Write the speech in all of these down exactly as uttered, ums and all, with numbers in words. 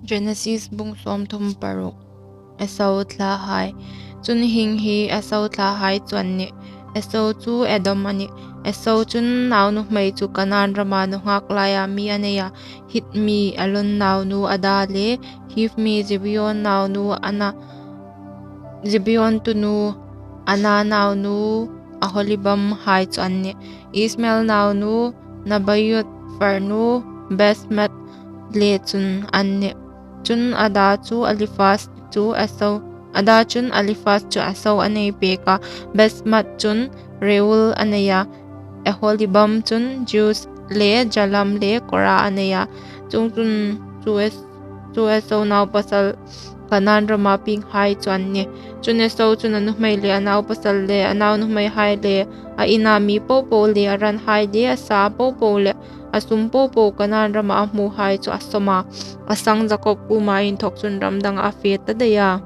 Genesis bung sawmthum paruk. Esau thlahai. Chun hieng hi Esau thlahai chu an nih. Esau chu Edom a nih. Esau chun naunuhmei chu Kanan rama nunghak laia mi a nei a. Hit mi Elon naunu Ada le Hiv mi Zibeon naunu Ana, Zibeon tunu Ana naunu Aholibam hai chu an nih. Ismael naunu Nabaioth farnu Basemath le chun an nih. Chun Ada chu Eliphaz chu Esau, Ada chun Eliphaz chu Esau a nei pek a, Basemath chun Reuel a nei a, Aholibam chun Jeus le Jalam le Kora a nei a. Chuongchun chu Es-, chu Esau naupasal Kanan rama pieng hai chu an nih. Chun Esau chun a nuhmei le a naupasal le a naunuhmei hai le a ina mi popo le a ran hai le a sa popo le a sum popo Kanan rama a hmu hai chu a sawm a, a sang Jakob kuoma inthawk chun ram danga a fe ta dai a.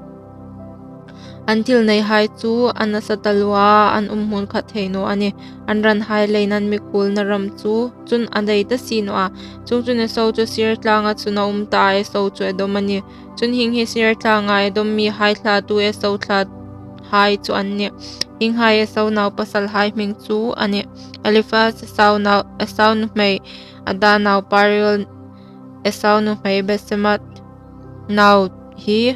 An thil nei hai chu a nasa taluo a, an um hmun khat thei naw a nih. An ran hai leiin an mikhuolna ram chu chun a dai ta si naw a. Chuongchun Esau chu Seir tlanga chun a um ta a, Esau chu Edom a nih. Chun hieng hi Seir tlanga Edom mi hai thlatu Esau thlahai chu an nih. Hieng hai Esau naupasal hai hming chu a nih. Eliphaz Esau nau, Esau nuhmei Ada naupa Reuel, Esau nuhmei Basemath nau hi.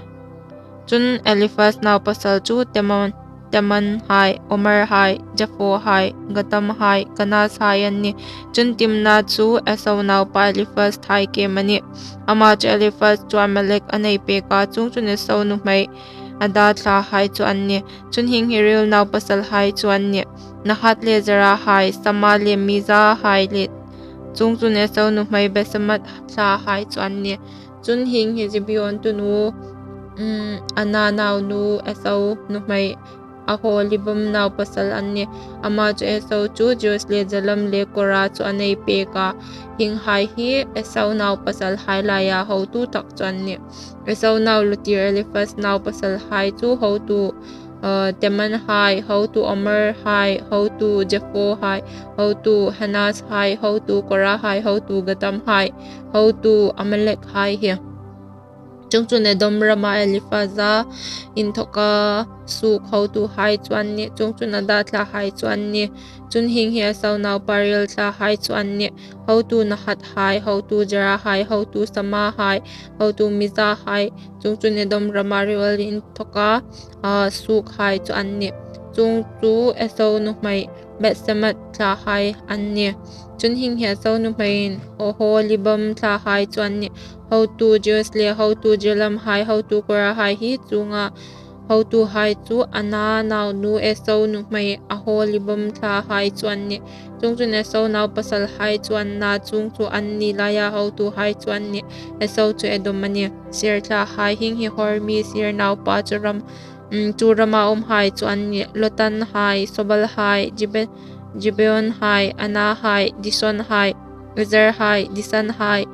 Chun Eliphaz naupasal chu Teman, Teman hai, Omar hai, Zepho hai, Gatam hai, Kenaz hai an nih. Chun Timna chu Esau naupa Eliphaz thai kem a nih. Ama chu Eliphaz chu Amalek a nei pek a, chuongchun Esau nuhmei Ada thlahai chu an nih. Chun hieng hi Reuel naupasal hai chu an nih. Nahat le Zera hai, Sama le Miza hai le, chuongchun Esau nuhmei Basemath thlahai chu an nih. Chun hieng hi Zibeon tunu, um, Ana naunu Esau nuhmei Aholibam naupasal an nih. Ama chu Esau chu Jeus le Jalam le Kora chu a nei pek a. Hieng hai hi Esau naupasal hai laia hotu tak chu an nih. Esau nau lutir Eliphaz naupasal hai chu hotu, uh, Teman hai, hotu Omar hai, hotu Zepho hai, hotu Kenaz hai, hotu Kora hai, hotu Gatam hai, hotu Amalek hai hi. Chuongchun Edom rama Eliphaz-a inthawka suok hotu hai chu an nih. Chuongchun Ada thlahai chu an nih. Chun hieng hi Esau naupa Reuel thlahai chu an nih. Hotu Nahat hai, hotu Zera hai, hotu Sama hai, hotu Miza hai. Chuongchun Edom rama Reuel inthawka, a, suok hai chu an nih. Chuong chu Esau nuhmei Basemath thlahai an nih. Chun hieng hi Esau nuhmei Aholibam thlahai chu an nih. Hotu Jeus le hotu Jalam hai, hotu Kora hai hi chunga hotu hai chu Ana naunu Esau nuhmei Aholibam thlahai chu an nih. Chuongchun Esau naupasal hai chu an na, chuong chu anni laia hotu hai chu an nih. Esau chu Edom a nih. Seir thlahai. Hieng hi Hor mi Seir naupa chu ram, um, chu rama um hai chu an nih. Lotan hai, Sobal hai, Gibe-, Gibeon hai, Ana hai, Dison hai, Ezer hai, Disan hai.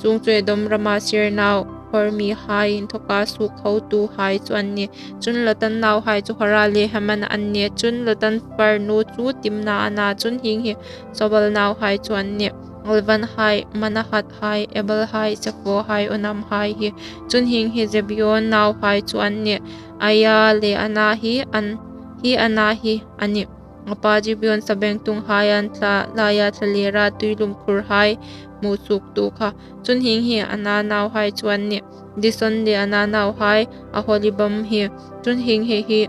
Chuong chu Edom rama Seir nau Hor mi hai inthawka suok hotu hai chu an nih. Chun Lotan nauhai chu Hora le Hemam an nih. Chun Lotan farnu chu Timna a na. Chun hieng hi Sobal nauhai chu an nih. Alvan hai, Manahat hai, Ebal hai, Zepho hai, Onam hai hi. Chun hieng hi Zibeon nauhai chu an nih. Aia le Ana hi an, hi Ana hi a nih. A pa Zibeon sabengtung hai an thla laia thlalera tuilum khur hai hmu suoktu kha. Chun hieng hi Ana nauhai chu an nih. Dison le Ana nauhai Aholibam hi. Chun hieng hi hi,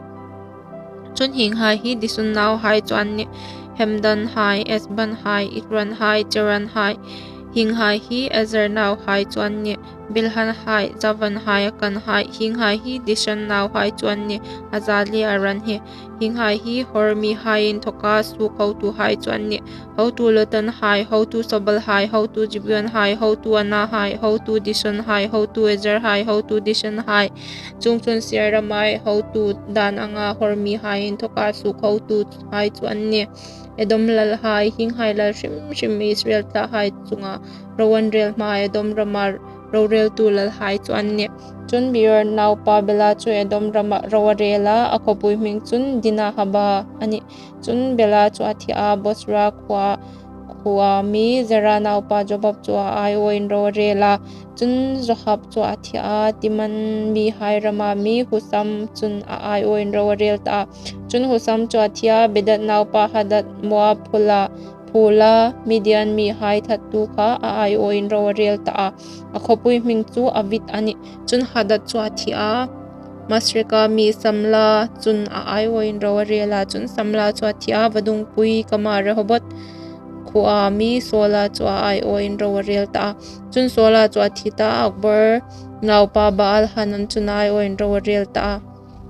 chun hieng hai hi Dison nauhai chu an nih. Hemdan hai, Esban hai, Ithran hai, Cheran hai. Hieng hai hi Ezer nauhai chu an nih. Bilhan hai, Zavan hai, Akan hai. Hieng hai hi Dishan nauhai chu an nih. Aza le Aran hi. Hieng hai hi Hor mi hai inthawka suok hotu hai chu an nih. Hotu Lotan hai, hotu Sobal hai, hotu Zibeon hai, hotu Ana hai, hotu Dison hai, hotu Ezer hai, hotu Dishan hai. Chuongchun Seir rama hotu dan anga Hor mi hai inthawka suok hotu hai chu an nih. Edom lal hai. Hieng hai lal hrim hrim Israel thlahai chunga ro an rel hma Edom rama roreltu lal hai chu an nih. Chun Beor naupa Bela chu Edom rama ro a rel a, a khawpui hming chun Dinhaba a nih. Chun Bela chu a thi a, Bozra khuoa, khuoa mi Zera naupa Jobab chu a aiawin ro a rel a. Chun Jobab chu a thi a, Teman mihai rama mi Husam chun a aiawin ro a rel ta a. Chun Husam chu a thi a, Bedad naupa Hadad, Moab phula, phula Midian mihai thattu kha a aiawin ro a rel ta a. A khawpui hming chu Avit a nih. Chun Hadad chu a thi a, Masreka mi Samla chun a aiawin ro a rel a. Chun Samla chu a thi a, vadungpui kama Rehoboth khuoa mi Saula chu a aiawin ro a rel ta a. Chun Saula chu a thi ta, Akbor naupa Baal Hanan chun a aiawin ro a rel ta a.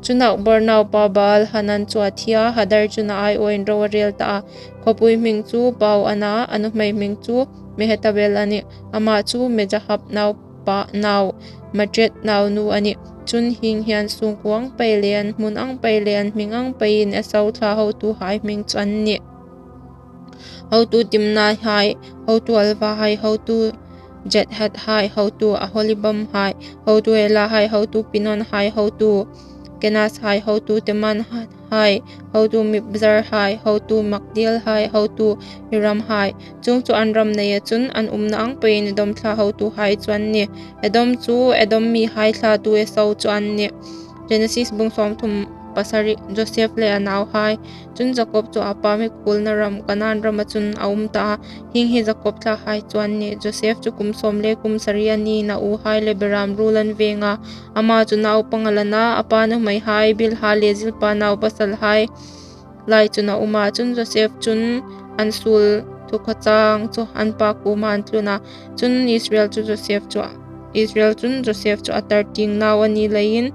Chun Akbor naupa Baal Hanan chu a thi a, Hadar chun a aiawin ro a rel ta a. Khawpui hming chu Pau a na, a nuhmei hming chu Mehetabel a nih. Ama chu Mezahab naupa nau, Matred naunu a nih. Chun hieng hi an sungkuo ang pei le an hmun ang pei le an hming ang peiin Esau thla hotuhai hming chu an nih. Hotu Timna hai, hotu Alva hai, hotu Jethet hai, hotu Aholibam hai, hotu Ela hai, hotu Pinon hai, hotu Kenaz hai, hotu Teman hai, hotu Mibzar hai, hotu Magdiel hai, hotu Iram hai. Chuong chu an ram neia chun an umna ang peiin Edom thla hotuhai chu an nih. Edom chu Edom mihai thlatu Esau chu an nih. Genesis bung sawmthum pasari. Joseph le a nauhai. Chun Jakob chu a pa mikhuolna ram Kanan rama chun a um ta a. Hieng hi Jakob thlahai chu an nih. Joseph chu kum sawm le kum sari a niin a uhai le beram ruol an veng a. Ama chu naupang a la na, a pa nuhmeihai Bilha le Zilpa naupasalhai lai chun a um a. Chun Joseph chun an suol thukhaw chang chu an pa kuoma an tlun a. Chun Israel chu Joseph chu, Israel chun Joseph chu a tar tieng nau a ni leiin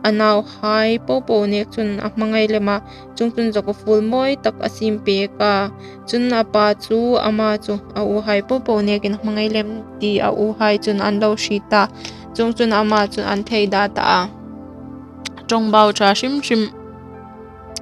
a nauhai popo nek chun a hmangai lem a. Chuongchun zakuo fuol mawi tak a siem pek a. Chun a pa chu ama chu a uhai popo nekin a hmangai lem ti a uhai chun an lo hriet a. Chuongchun ama chun an thei dah ta a. Ṭawngbau ṭha hrim hrim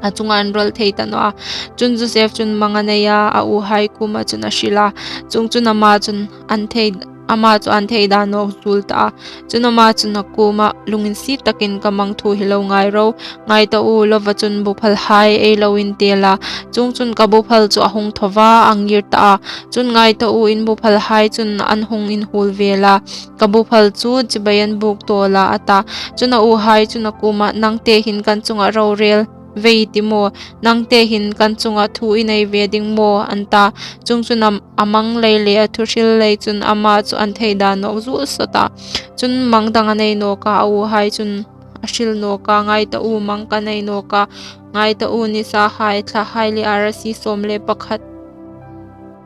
a chunga an rawl thei ta naw a. Chun Joseph chun mang a nei a, a uhai kuoma chun a hril a. Chuongchun ama chun an thei, ama chu an thei dah nawk zuol ta a. Chun ama chun a kuoma, lunginsiet takin ka mang thu hi lo ngai ro. Ngai ta u, lova chun buphalhai ei lo intel a. Chuongchun ka buphal chu a hung tho va, a ngir ta a. Chun ngai ta u, in buphalhai chun an hung inhuol vel a. Ka buphal chu chibai an buk tawl a, a ta. Chun a uhai chun a kuoma, nangte hin kan chunga rorel ve i ti maw? Nangte hin kan chunga thu i nei ve ding maw? An ta. Chuongchun a, a mang lei le a thu hril lei chun ama chu an thei dah nawk zuol sawt a. Chun mang dang a nei nawk a, a uhai chun a hril nawk a, ngai ta u, mang ka nei nawk a, ngai ta u, nisahai, thlahai le arasi sawm le pakhat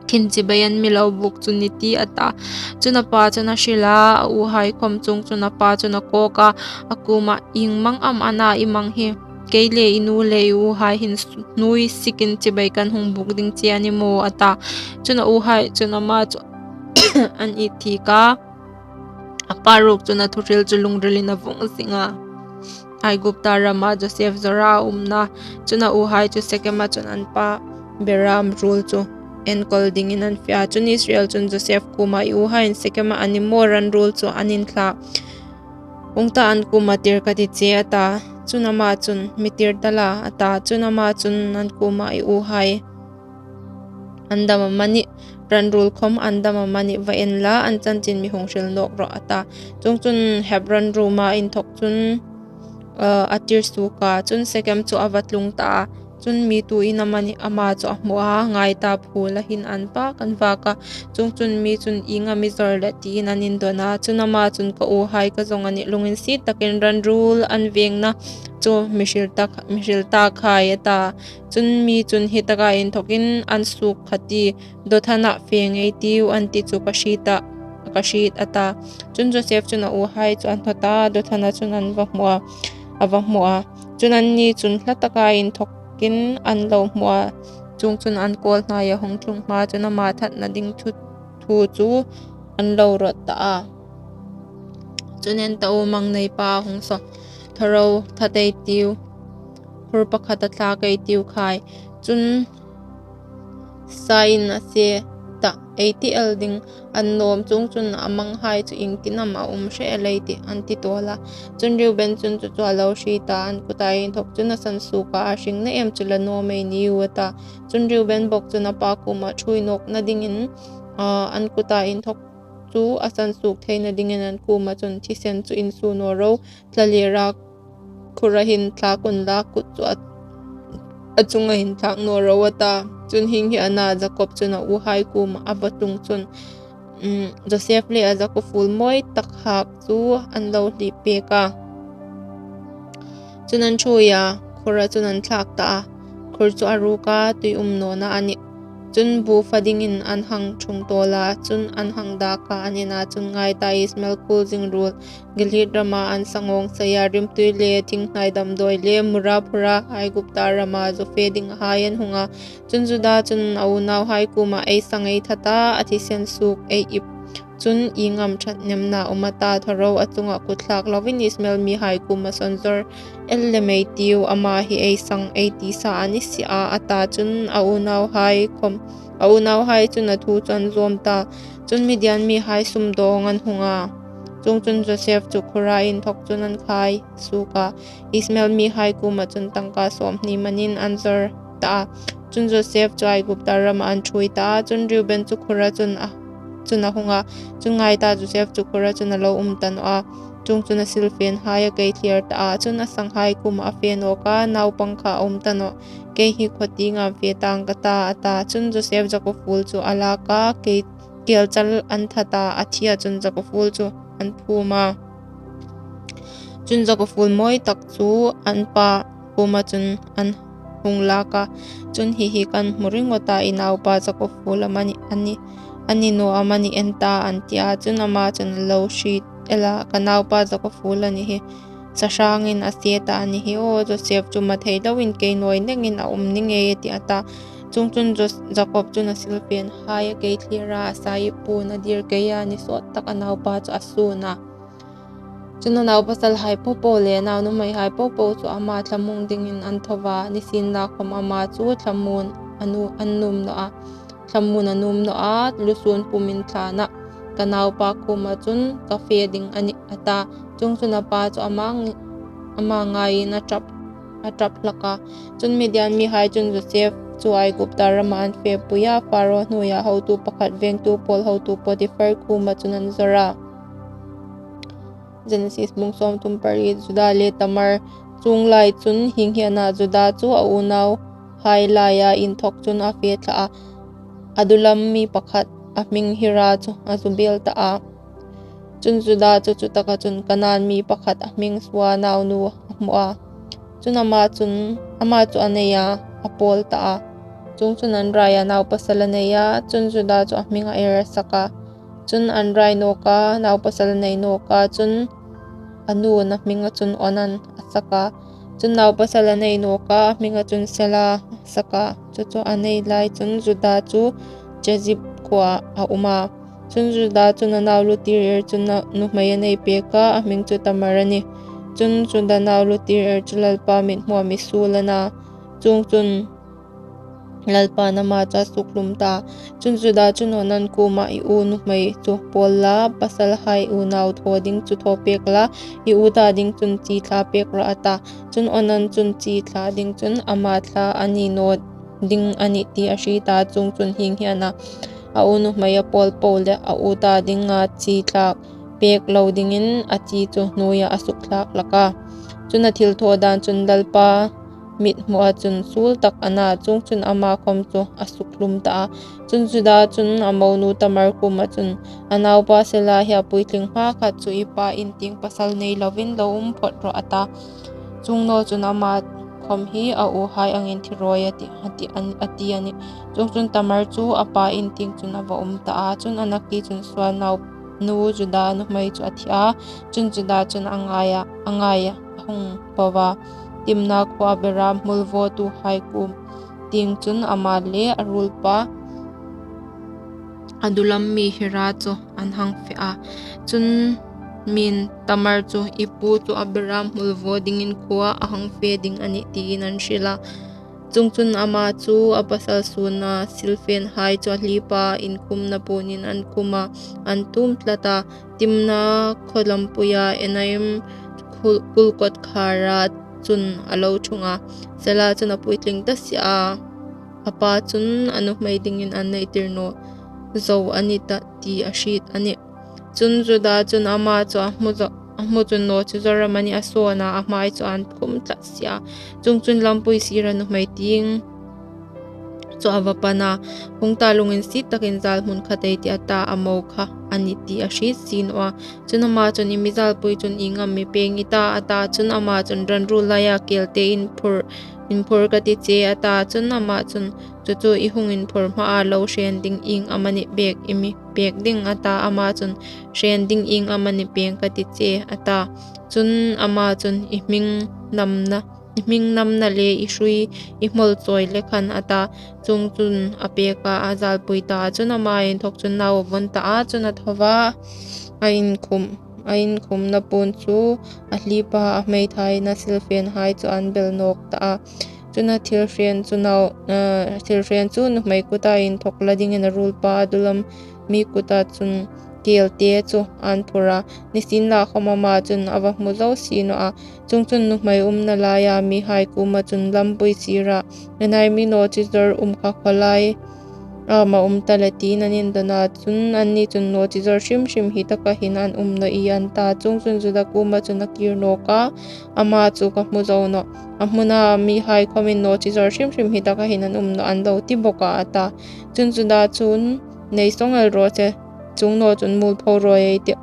khin chibai an mi lo buk chu ni ti, a ta. Chun a pa chun a hril a, a uhai khawm. Chuongchun a pa chun a kawk a, a kuoma, ieng mang am a na i mang hi? Kei le i nu le i uhai hin hnuoi sikin chibai kan hung buk ding che a ni maw? A ta. Chun a uhai chun ama chu an it thik a. A pa ruok chun a thu hril chu lungrilin a vawng zing a. Aigupta rama Joseph zawra a umna. Chun a uhai chu Sekema chun an pa beram ruol chu enkawl dingin an fe a. Chun Israel chun Joseph kuoma, i uhaiin Sekema an ni maw ran ruol chu an inthla? Hung ta, an kuoma tir ka ti che, a ta. Chun ama chun, mi tir ta la, a ta. Chun ama chun an kuoma, i uhai an dam am a nih, ran ruol khawm an dam am a nih, va en la, an chanchin mi hung hril nawk rawh, a ta. Chuongchun Hebron ruoma inthawk chun, eh, a tir suok a. Chun Sekem chu a va tlung ta a. Chun mi tu in am a nih, ama chu a hmu a, ngai ta, phula hin an pa kan vak a. Chuongchun mi chun, ieng am i zawr leh, tiin an indawn a. Chun ama chun, ka uhai ka zawng a nih, lunginsiet takin ran ruol an vengna chu mi hril ta, mi hril ta khai, a ta. Chun mi chun, hi taka inthawkin an suok kha ti, Dothanah fe ngei tiu an ti chu ka hriet a, ka hriet, a ta. Chun Joseph chun a uhai chu a hnawt a, Dothanah chun an va hmu a, a va hmu a. Chun anni chun hla taka inthawkin an lo hmu a. Chuongchun an kawlhnaia hung tlung hma chun ama thatna ding thu, thu chu an lo rawt ta a. Chun en ta u, mang nei pa hung saw, thaw ro, that ei tiu, phur pakhat a thlak ei tiu khai. Chun sain a se ta, ei ti el ding an nawm, chuongchun a manghai chu iengtin am a um hre el ei tih, an ti tawl a. Chun Reuben chun chu chu a lo hriet a, an kuta inthawk chun a sansuok a, a hringna em chu la nawm ei ni u, a ta. Chun Reuben bawk chun a pa kuoma ṭhuoi nawkna dingin, a, an kuta inthawk chu a sansuok theina dingin an kuoma chun thisen chu insuo naw ro, thlalera khura hin thlak unla, kut chu a, a chunga hin thlak naw ro, a ta. Chun hieng hi a na, Jakob chun a uhai kuoma a va tlung chun, um, Josef le a zakuo fuol mawi tak hak chu an lo hlip pek a. Chun an ṭhuoi a, khura chun an thlak ta a, khur chu a ruk a, tui um nawna a nih. Chun bu fa dingin an hang ṭhung tawl a, chun an hang dak a, an ina chun ngai ta, Ismael khuol zing ruol Gilead rama an sang awng saia, rimtui le thinghnai damdawi le mura phura Aigupta rama zu fe ding hai an hung a. Chun Juda chun a unauhai kuoma, ei sang ei that a, a thisen suok ei ip chun ieng am ṭhatnemna um a ta, thaw ro, a chunga kut thlak lovin Ismael mihai kuoma sawn zawr el lem ei tiu, ama hi ei sang ei ti sa a ni si a, a ta. Chun a unauhai khom, a unauhai chun a thu chu an zawm ta. Chun Midian mihai sumdawng an hung a. Chuongchun Josef chu khura inthawk chun an khai suok a, Ismael mihai kuoma chun tangka sawmhni manin an zawr ta a. Chun Josef chu Aigupta rama an ṭhuoi ta a. Chun Reuben chu khura chun a, chun a hung a. Chun ngai ta, Josef chu khura chun a lo um ta naw a. Chuongchun a silfenhai a keithlier ta a. Chun a sanghai kuoma a fe nawk a, naupang kha a um ta nawh. Kei hi khaw tieng am fe tang ka ta, a ta. Chun Josef zakuo fuol chu a lak a, kei, kelchal an that a, a thi a, chun zakuo fuol chu an phum a. Chun zakuo fuol mawi tak chu an pa kuoma chun an hung lak a. Chun hi hi kan hmu ringawt a, i naupa zakuo fuol am a ni, a ni, a ni naw am a ni en ta, an ti a. Chun ama chun a lo hriet el a, ka naupa zakuo fuol a ni hi, sa hrangin a sie ta a ni hi aw, Josef chu mathei loin kei nuoi nengin a um ni ngei, a ti, a ta. Chuongchun Jos-, Jakob chun a silfenhai a keithlier a, a sa ip puon a dir kei a, ni sawt tak a naupa chu a sun a. Chun a naupasalhai popo le a naunuhmeihai popo chu ama thlamuong dingin an tho a, nisienlakhom ama chu thlamuon a nu-, an nuom naw a, thlamuon a nuom naw a, lusun pumin thlan a, ka naupa kuoma chun ka fe ding a nih, a ta. Chuongchun a pa chu ama ng-, ama ngaiin a ṭap, a ṭap hlak a. Chun Midian mihai chun Josef chu Aigupta rama an fepui a, Pharaoh hnuoia hotu pakhat, vengtu pawl hotu Potiphar kuoma chun an zawr a. Genesis bung sawmthum pariet. Juda le Tamar. Chuong lai chun hieng hi a na, Juda chu a unauhai laia inthawk chun a fe thla a, Adullam mi pakhat a hming Hira chu a zu bel ta a. Chun Juda chu chutaka chun Kanaan mi pakhat a hming Sua naunu a hmu a. Chun ama chun, ama chu a nei a, a pawl ta a. Chuongchun an raia naupasal a nei a, chun Juda chu a hming a Er a sak a. Chun an rai nawk a, naupasal a nei nawk a, chun a nu'n a hminga chun Onan a sak a. Chun naupasal a nei nawk a, a hminga chun Sela a sak a. Chu chu a nei lai chun Juda chu Chezib khuoa a um a. Chun Juda chun a nau lutir Er chun a nuhmei a nei pek a, a hming chu Tamar a nih. Chun Juda nau lutir Er chu Lalpa mithmuah mi suol a na. Chuongchun Lalpa'n ama chu a sukhlum ta. Chun Juda chun Onan kuoma, i u nuhmei chu pawl la, pasalhai unau thaw ding chu thaw pek la, i u ta ding chun chi thla pek rawh, a ta. Chun Onan chun chi thla ding chun ama thla a ni naw ding a nih ti a hriet a, chuongchun hieng hi a na, a u nuhmei a pawl po le a u ta dinga chi thlak pek lo dingin a chi chu hnuoia a sukthlak hlak a. Chun a thilthaw dan chun Lalpa mithmuah chun suol tak a na, chuongchun ama khom chu a sukhlum ta a. Chun Juda chun a monu Tamar kuoma chun, a naupa Sela hi a puitling hmakhat chu i pa in tieng pasal nei lovin lo um phawt rawh, a ta. Chuong naw chun ama khom hi a uhai angin thi rawi a tih, a ti, a ti a nih. Chuongchun Tamar chu a pa in tieng chun a va um ta a. Chun a nakie chun Sua naunu Juda nuhmei chu a thi a. Chun Juda chun a ngai a, a ngai a, a hung po a. Timna khuoa bera hmulvawtuhai kuom tieng chun ama le a ruolpa Adullam mi Hira chu an hang fe a. Chun mi'n Tamar chu, i pu chu a bera hmulvaw dingin khuoa a hang fe ding a nih, tiin an hril a. Chuongchun ama chu a pasal suona silfenhai chu a hlipa inkhumna puonin an khum a, an tuom tlat a, Timna khaw lampuia Enaim khul-, kul kawtkhara chun a lo ṭhung a. Sela chun a puitling ta si a, a pa chun a nuhmei dingin an neihtir naw zo a ni tah ti a hriet a nih. Chun Juda chun ama chu a hmu zo-, a hmu chun nawchizawr amanih a sawn a, a hmai chu an khum tlat si a. Chuongchun lampui sira nuhmei tieng chu a va pan a, Hung ta, lunginsiet takin zal hmun khat ei tih, a ta, a mo kha a nih ti a hriet si naw a. Chun ama chun, I mi zalpui chun ieng am mi pêng i ta? a ta. Chun ama chun, Ran ruol laia kelte inphur, inphur ka ti che, a ta. Chun ama chun, Chu chu i hung inphur hmaa lo hrên ding ieng amanih bêk i mi pêk ding? a ta. Ama chun, Hrên ding ieng amanih pêng ka ti che, a ta. Chun ama chun, I hming namna, i hming namna le i hrui i hmawl chawi le khan, a ta. Chuongchun a pêk a, a zalpui ta a. Chun ama inthawk chun nau a vawn ta a, chun a tho a, a inkhum, a inkhumna puon chu a hlipa a hmeithaina silfenhai chu an bel nawk ta a. Chun a thil hrên chu nau, a, thil hrên chu nuhmei kuta inthawk la dingin a ruolpa a dulam mi kuta chun kelte chu an phur a. Nisienlakhawm ama chun a va hmu zo si naw a. Chuongchun nuhmei umna laia mihai kuoma chun, Lampui sira Enaim mi nawchizawr um kha khawlai am a um ta le, tiin an indawn a. Chun anni chun, Nawchizawr hrim hrim hi taka hin an um nawh ie, an ta. Chuongchun Juda kuoma chun a kir nawk a, Ama chu ka hmu zo nawh. A hmuna mihai khawmin, Nawchizawr hrim hrim hi taka hin an um nawh, an lo ti bawk a, a ta. Chun Juda chun, Nei sawng el raw se, chuong naw chun muolpho rawi ei tih.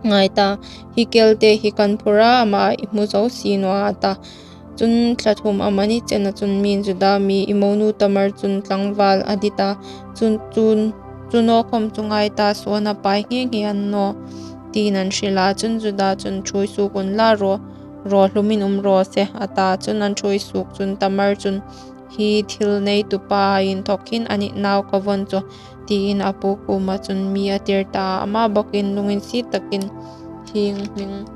Ngai ta, hi kelte hi kan phur a, ama i hmu zo si naw a, a ta. Chun thla thum amanih chena chun miin Juda mi, I monu Tamar chun tlangval a dit a, chun, chun, chu naw khawm chu ngai ta, suona pai nghe nghe a ni naw, tiin an hril a. Chun Juda chun, Ṭhuoi suok unla, raw, raw hlumin um raw se, a ta. Chun an ṭhuoi suok chun Tamar chun, Hi thil neitu pa inthawk hin a nih, nau ka vawn chu, tiin a pu kuoma chun mi a tir ta a. Ama bawkin lunginsiet takin hieng hming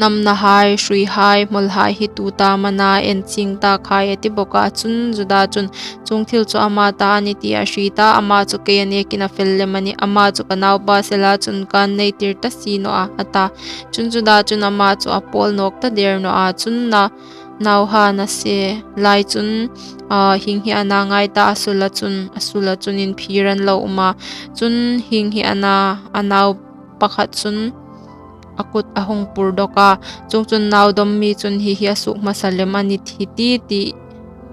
namnahai, hruihai, hmawlhai hi tuta am a na, en chieng ta khai, a ti bawk a. Chun Juda chun, Chuong thil chu ama ta a nih ti a hriet a, ama chu kei a nekin a fel lem a nih. Ama chu ka naupa Sela chun kan neitir ta si naw a, a ta. Chun Juda chun ama chu a pawl nawk ta der naw a. Chun na, nauhai a na se lai chun, a, hieng hi a na, ngai ta, a sula chun, a sula chun inphir an lo um a. Chun hieng hi a na, a nau pakhat chun a kut a hung pur dawk a. Chuongchun nau dawm mi chun, Hi hi a suok hmasa lem a nih hi ti, ti,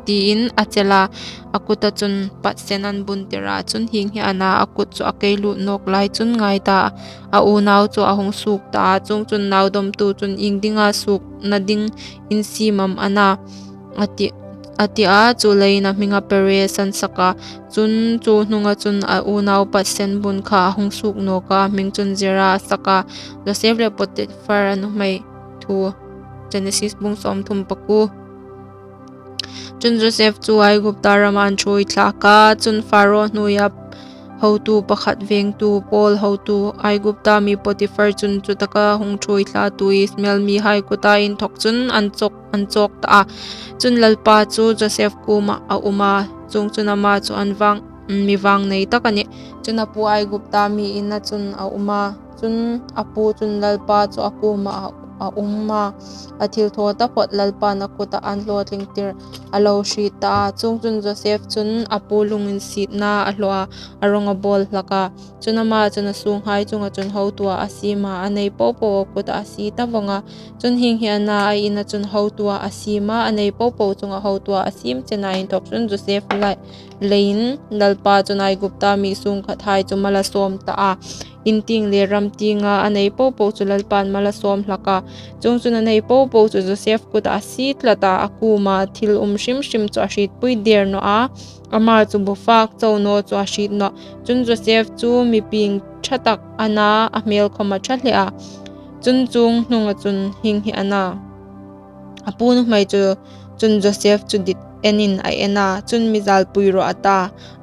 tiin a chel a. A kuta chun patsen an bun tir a. Chun hieng hi a na, a kut chu a kei lut nawk lai chun, ngai ta, a unau chu a hung suok ta a. Chuongchun nau dawmtu chun, Iengdinga suokna ding in siem am a na? a ti, a ti a. Chuleiin a hminga Perez an sak a. Chun chu hnunga chun a unau patsen bun kha a hung suok nawk a, a hming chun Zera a sak a. Josef le Potifar a nuhmei thu. Genesis bung sawmthum pakuo. Chun Josef chu Aigupta rama an ṭhuoi thlak a. Chun Faro hnuoia hotu pakhat, vengtu pawl hotu, Aigupta mi Potifar chun chu taka hung ṭhuoi thlatu Ismael mihai kuta inthawk chun an chawk, an chawk ta a. Chun Lalpa chu Josef kuoma a um a, chuongchun ama chu an vang, mi vangnei tak a nih. Chun a pu Aigupta mi ina chun a um a. Chun a pu chun Lalpa chu a kuoma a, a um a, a thilthaw taphawt Lalpan a kuta an hlawtlingtir a lo hriet ta a. Chuongchun Josef chun a pu lunginsietna a hlaw a, a rawng a bawl hlak a. Chun ama chun a sunghai chunga chun hotua a siem a, a nei po po a kuta a sie ta vawng a. Chun hieng hi a na, a ina chun hotua a siem a, a nei po po chunga hotua a siem chena inthawk chun Josef lai leiin Lalpa chun Aigupta mi sungkhathai chu mal a sawm ta a. In tieng le ram tienga a nei po po chu Lalpan mal a sawm hlak a. Chuongchun a nei po po chu Josef kuta a sie tlat a, a kuoma thil um hrim hrim chu a hrietpui der naw a. Ama chu bu fak chau naw chu a hriet nawh. Chun Josef chu mi pieng ṭha tak a na, a hmel khawm a ṭha hle a. Chun chuong hnunga chun hieng hi a na. A pu nuhmei chu, chun Josef chu dit enin a en a, chun, "Mi zalpui rawh," a ta.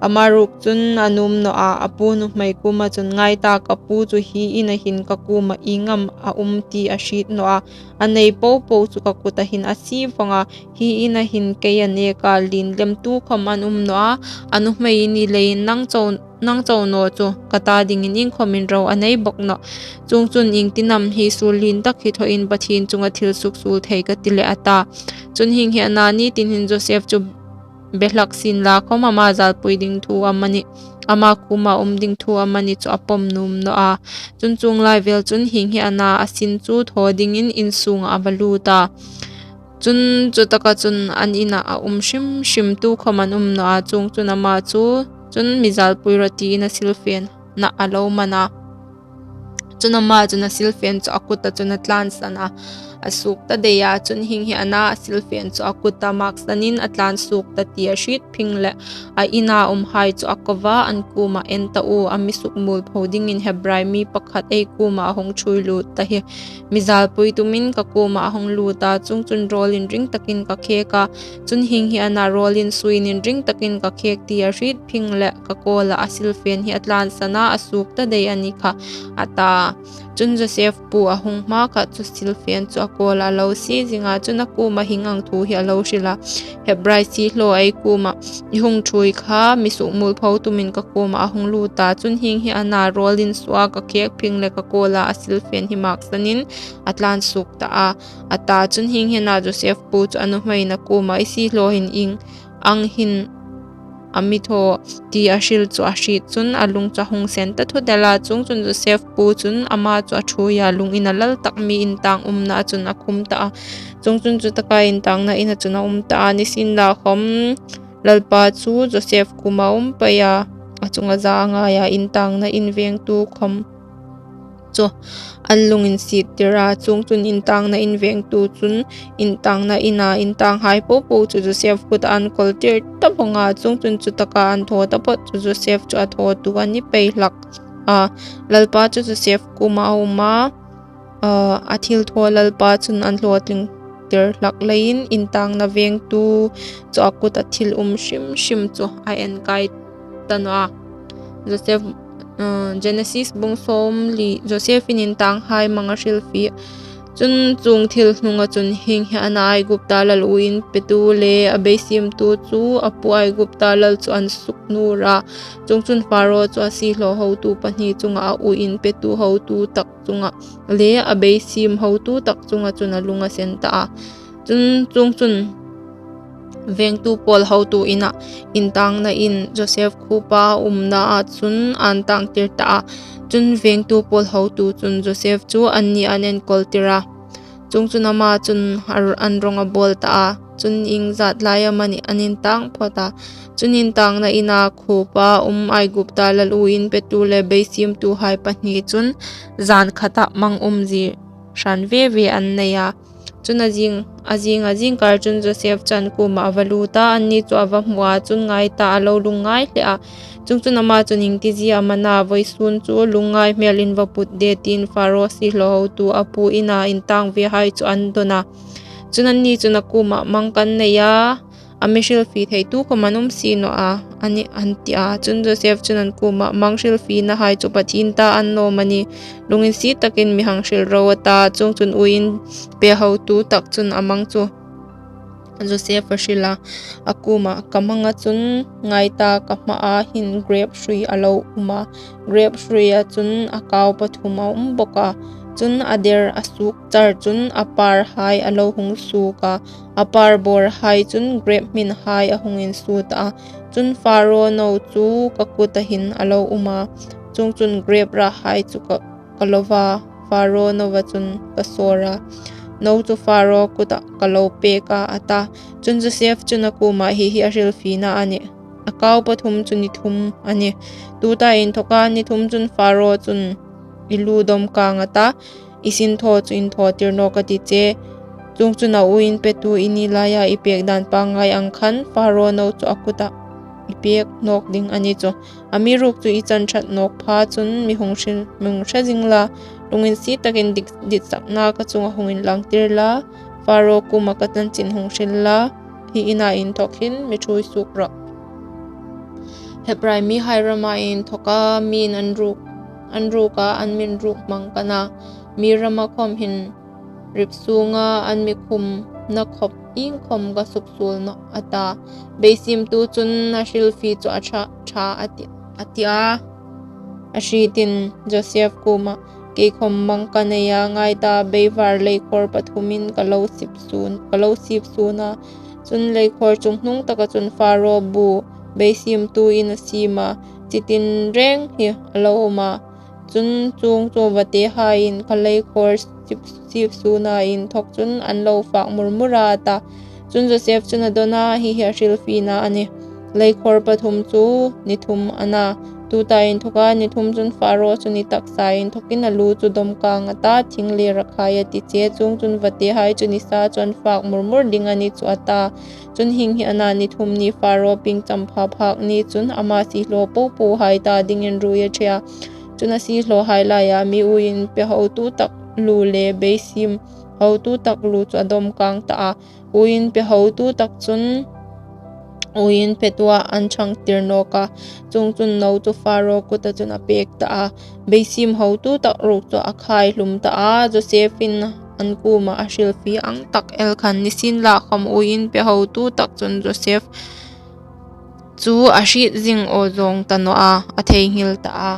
Ama ruok chun a nuom naw a, a pu nuhmei kuoma chun, "Ngai ta, ka pu chu hi ina hin ka kuoma ieng am a um ti a hriet naw a, a nei po po chu ka kuta hin a sie vawng a, hi ina hin kei a neka lien lem tukhawm an um naw a, a nuhmei i ni leiin nang chau, nang chau naw chu ka ta dingin iengkhawmin ro a nei bawk nawh. Chuongchun iengtin am hi suol lien tak hi thawin Pathien chunga thil suksuol thei ka ti leh," a ta. Chun hieng hi a na, ni tin hin Joseph chu behlak sienla khawm ama zalpui ding thu amanih, ama kuoma um ding thu amanih chu a pawm nuom naw a. Chun chuong lai vel chun hieng hi a na, a sin chu thaw dingin in sunga a va lut a. Chun chu taka chun an ina a um hrim hrim tukhawm an um naw a, chuongchun ama chu chun, "Mi zalpui rawh," tiin a silfenna a lo man a. Chun ama chun a silfen chu a kuta chun a tlansan a, a suok ta dai a. Chun hieng hi a na, a silfen chu a kuta maksanin a tlan suok ta ti a hriet phing leh a ina umhai chu a ko va, an kuoma, "En ta u, a mi sukmuolpho dingin Hebrai mi pakhat ei kuoma a hung ṭhuoi lut ta hi mi zalpui tumin ka kuoma a hung lut a, chuongchun rawl inring takin ka khek a. Chun hieng hi a na, rawl insuoin inring takin ka khek ti a hriet phing leh ka kawla a silfen hi a tlansan a, a suok ta dai a ni kha," a ta. Chun Joseph pu a hung hma kha chu silfen chu a kawla a lo sie zing a, chun a kuoma hieng ang thu hi a lo hril a, "Hebrai siehlaw ei kuoma i hung ṭhuoi kha mi sukmuolpho tumin ka kuoma a hung lut a, chun hieng hi a na, rawl insuoa ka khek phing leh ka kawla a silfen hi maksanin a tlan suok ta a," a ta. Chun hieng hi a na, Joseph pu chu a nuhmeiin a kuoma, "I siehlaw hin ieng ang hin a mi thaw," ti a hril chu a hriet chun a lung chu a hung sen ta thut el a. Chuongchun Joseph pu chun ama chu a ṭhuoi a, lung ina lal tak mi intang umnaa chun a khum ta a. Chuongchun chu taka intangna ina chun a um ta a, nisienlakhawm Lalpa chu Joseph kuoma a um pei a, a chunga za a ngai a, intangna in vengtu khawm chu an lunginsiettir a. Chuongchun intangna in vengtu chun intangna ina intanghai po po chu Joseph kuta an kawltir ta vawng a. Chuongchun chu taka an thaw taphawt chu Joseph chu a thawtu a ni pei hlak a. Lalpa chu Joseph kuoma a um a, a, a thilthaw Lalpa chun an hlawtlingtir hlak leiin intangna vengtu chu a kuta thil um hrim hrim chu a enkai ta naw a. Joseph, uh, Genesis bung sawmli, Joseph-in intanghai mang a hrilfie. Chun chuong thil hnunga chun hieng hi a na, Aigupta lal uoin petu le a beisiemtu chu a pu Aigupta lal chu an suknuor a. Chuongchun Pharaoh chu a siehlaw hotu pahni chunga, a uoin petu hotu tak chunga le a beisiem hotu tak chunga chun a lung a sen ta a. Chun chuongchun vengtu pawl hotu ina intangna in Joseph khuopa umnaa chun an tangtir ta a. Chun vengtu pawl hotu chun Joseph chu anni an enkawltir a. Chuongchun ama chun ar-, an rawng a bawl ta a. Chun ieng zat lai amanih an intang phawt a. Chun intangna ina khuopa um Aigupta lal uoin petu le beisiemtuhai pahni chun zan khata mang umzie hran ve ve an nei a. Chun a zing, a zing, a zingkar chun Joseph chu an kuoma a va lut a, anni chu a va hmu a, chun ngai ta, a lo lungngai hle a. Chuongchun ama chun, "Iengtizie am a na, vawisun chu lungngai hmelin va put de," tiin Pharaoh siehlaw hotu a pu ina intang vehai chu an dawn a. Chun anni chun a kuoma, "Mang kan nei a, a mi hrilfie thei tukhawm an um si naw a, a nih," an ti a. Chun Joseph chun an kuoma, "Mang hrilfienahai chu Pathien ta a ni naw am a ni? Lunginsiet takin mi hang hril ro," a ta. Chuongchun uoin pe hotu tak chun a mang chu Joseph a hril a, a kuoma, "Ka manga chun ngai ta, ka hmaa hin grep hrui a lo um a, grep hruia chun a kau pathum a um bawk a, chun a der a suok char chun a parhai a lo hung suok a, a par bawrhai chun grep hminhai a hung insuo ta a. Chun Pharaoh no chu ka kuta hin a lo um a, chuongchun grep rahai chu ka, ka lo va, Pharaoh noa chun ka sawr a, no chu Pharaoh kuta ka lo pek a," a ta. Chun Joseph chun a kuoma, "Hi hi a hrilfiena a nih. A kau pathum chu ni thum a nih. Tuta inthawka ni thum chun Pharaoh chun i lu dawm kang a ta, i sinthaw chu inthawtir nawk a ti che. Chuongchun a uoin petu i ni laia i pek dan pangngai ang khan Pharaoh no chu a kuta i pek nawk ding a ni chu. Amiruokchu i chan ṭhat nawk pha chun mi hung hril, mi hung hre zing la, lunginsiet takin dik, ditsakna ka chunga hung inlangtir la, Pharaoh kuoma ka chanchin hung hril la, hi ina inthawk hin mi ṭhuoi suok rawh. Hebrai mihai rama inthoka miin an ruok, an ruoka an min ruok hmang ka na, mi rama khawm hin rip sunga an mi khumna khawp iengkhawm ka suksuol nawh, a ta. Beisiemtu chun a hrilfie chu a ṭha, ṭha a ti, a ti a. A hrietin Joseph kuoma, kei khawm mang ka nei a, ngai ta, beivar leikhawr pathumin ka lo sip sun, ka lo sip sun a. Chun leikhawr chunghnung taka chun Pharaoh bu beisiemtuin a siem a, chi tin reng hi a lo um a. Chun chuong chu vatehaiin kha leikhawr sip, sip suna inthawk chun an lo fak murmur a, a ta. Chun Joseph chun a dawn a, hi hi a hrilfiena a nih. Leikhawr pathum chu ni thum a na. Tuta inthoka ni thum chun Pharaoh chu ni taksa inthawkin a lu chu dawm kang a ta, thing le rakhai a ti che. Chuong chun vatehai chu nisa chu an fak murmur ding a ni chu, a ta. Chun hieng hi a na, ni thum ni Pharaoh pieng champha phak ni chun ama siehlaw popohai ta dingin ruoi a ṭhe a. Chun a siehlawhai laia mi uoin pe hotu tak lu le beisiem hotu tak lu chu a dawm kang ta a. Uoin pe hotu tak chun uoin petua an ṭhangtir nawk a. Chuong chun no chu Pharaoh kuta chun a pek ta a. Beisiem hotu tak ruok chu a khai hlum ta a. Josephin an kuoma a hrilfie ang tak el khan, nisienlakhawm uoin pe hotu tak chun Joseph chu a hriet zing aw zawng ta naw a, a theinghil ta a.